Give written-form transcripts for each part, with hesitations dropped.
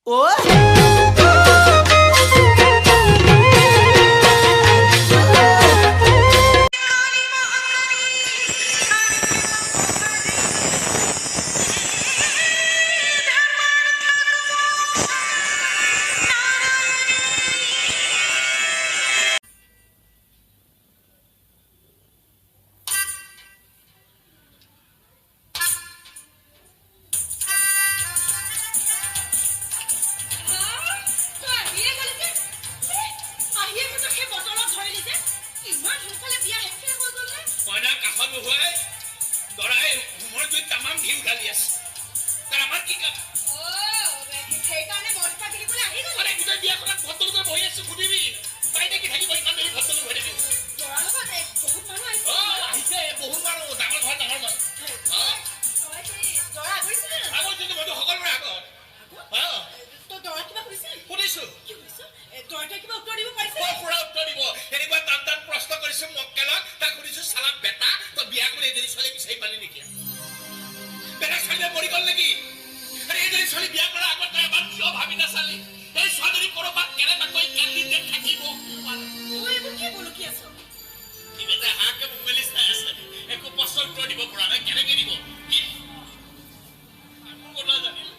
তই আহিয়ে গ'লি যে? এ, আহিয়ে মোক সেই বটলত ধৰিলি যে? ইমান সোনকালে বিয়া শেষে হৈ গ'ল নে? কইনাৰ কাষত বহুৱাই দৰাই হোমৰ জুইত তামাম ঘিউ ঢালি আছে। তাৰ আমাৰ কি কাম? অ, সেইকাৰণে মদ গিলিবলৈ আহি গ'লি? আৰে, গোটেই বিয়াখনত ভদ্ৰলোকে বহি আছো, সুধিবি তাই নেকি থাকিব ইমান দেৰি ভদ্ৰলোক হৈ থাকিব। দৰাৰ লগত বহুত মানুহ আহিছে। অ, আহিছে বহুত মানুহ, ডাঙৰ ঘৰ, ডাঙৰ মানুহ। অ। তই সেই দৰা আগুৰিছিলি জানো? আগত যোনটো বন্ধু সকলোৰে আগত। অ। তই দৰাক কিবা সুধিছিলি? সুধিছো। কি সুধিছ? দৰাটোৱে কিবা উত্তৰ দিব পাৰিছে? মই পুৰা উত্তৰ দিব। এনেকুৱা টান টান প্ৰশ্ন কৰিছো মক্কেলক। তাক সুধিছো, চালা বেটা, তই বিয়া কৰি এজনী ছোৱালী বিচাৰি পালি নেকি? বেলেগ ছোৱালীয়ে মৰি গ'ল নেকি? আৰে, এইজনী ছোৱালী বিয়া কৰাৰ আগত তই এবাৰ কিয় ভাবি নাচালি, এই ছোৱালীজনী ক'ৰবাত কেনেবাকৈ কান্দিতে থাকিব পাৰে? তই এইবোৰ কি বলকি আছ? কি বেটাই হাঁহকে মুখ মেলি চাই আছে, একো প্ৰশ্নৰ উত্তৰ দিব পৰা নাই। কেনেকে দিব? কি মোৰ কথা জানিলে?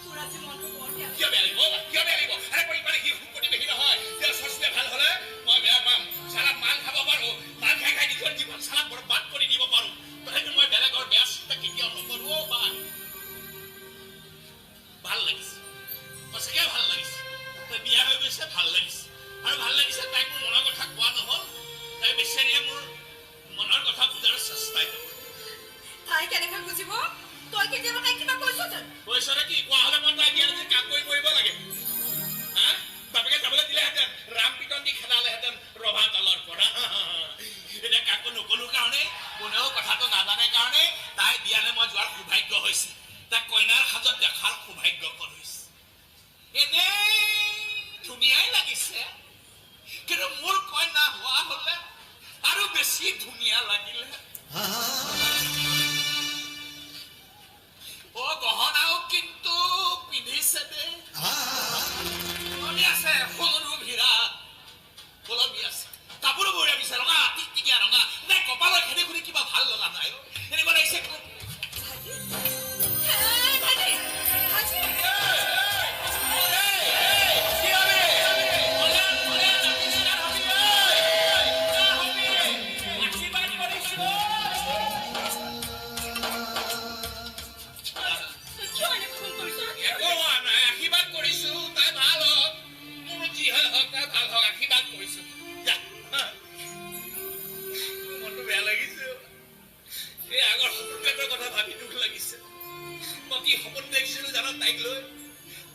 তোৰ আজি মনটো বৰ বেয়া। কিয় বেয়া লাগিব? কিয় বেয়া লাগিব? আৰে, মই ইমান সি সুপ্ৰতিবেশী নহয়। তেওঁ চচমে ভাল হলে মই বেয়া পাম? চালা মাল খাব পাৰো, মাল খাই খাই নিজৰ জীৱন চালা বৰবাদ কৰি দিব পাৰো, তথাপি মই বেলেগৰ বেয়া চিন্তা কেতিয়াও নকৰো। অ বা, ভাল লাগিছে, সঁচাকে ভাল লাগিছে। তাই বিয়া হৈ গৈছে, ভাল লাগিছে। আৰু ভাল লাগিছে, তাইক মোৰ মনৰ কথা কোৱা নহ'ল। তাই বেচেৰীয়ে মোৰ মনৰ কথা বুজাৰ চেষ্টাই নকৰে। তাই কেনেকৈ বুজিব? তই কেতিয়াবা তাইক কিবা কৈছ জানো? কৈছ নে কি? কোৱা হ'লে মই তাই বিয়া কাম কৰি মৰিব লাগে? হা, বাপেকে যাবলৈ দিলেহেঁতেন, ৰাম পিটন দি খেদালেহেঁতেন ৰভা তলৰ পৰা। এতিয়া কাকো নকলো কাৰণে, কোনেও কথাটো নাজানে কাৰণে তাই বিয়ালে মই যোৱাৰ সৌভাগ্য হৈছে, তাই কইনাৰ সাজত দেখাৰ সৌভাগ্যকণ হৈছে। এনেই ধুনীয়াই লাগিছে, কিন্তু মোৰ কইনা হোৱা হলে আৰু বেছি ধুনীয়া লাগিলে। অ, গহনাও কিন্তু পিন্ধিছে দেই। ওলমি আছে সৰু ভিৰা, ওলমি আছে। কাপোৰো বঢ়িয়া দিছে, ৰঙা, টিকটিকীয়া ৰঙা। নাই, কপালৰ খেদি খুদি কিবা ভাল লগা নাই অ। এনেকুৱা লাগিছে। ভাইটি, ভাইটি। কি হবে? আশীৰ্বাদ কৰিছো। তই কিয় এনেকৈ ফোন কৰিছ? একো হোৱা নাই, আশীৰ্বাদ কৰিছো, তাই ভাল হওক। মোৰ যি হয় হওক, তাই ভাল হওক, আশীৰ্বাদ কৰিছো। যা। মোৰ মনটো বেয়া লাগিছে। এই আগৰ সপোনবিলাকৰ কথা ভাবি দুখ লাগিছে। মই কি সপোন দেখিছিলো জান তাইক লৈ?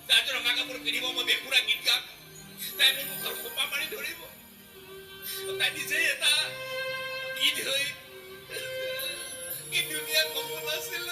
তাই যে ৰঙা কাপোৰ পিন্ধিব, মই বেসুৰা গীত গাম, তাই মোৰ মুখৰ সোপা মাৰি ধৰিব, তাই নিজেই এটা গীত হৈ। কি ধুনীয়া সপোন আছিল।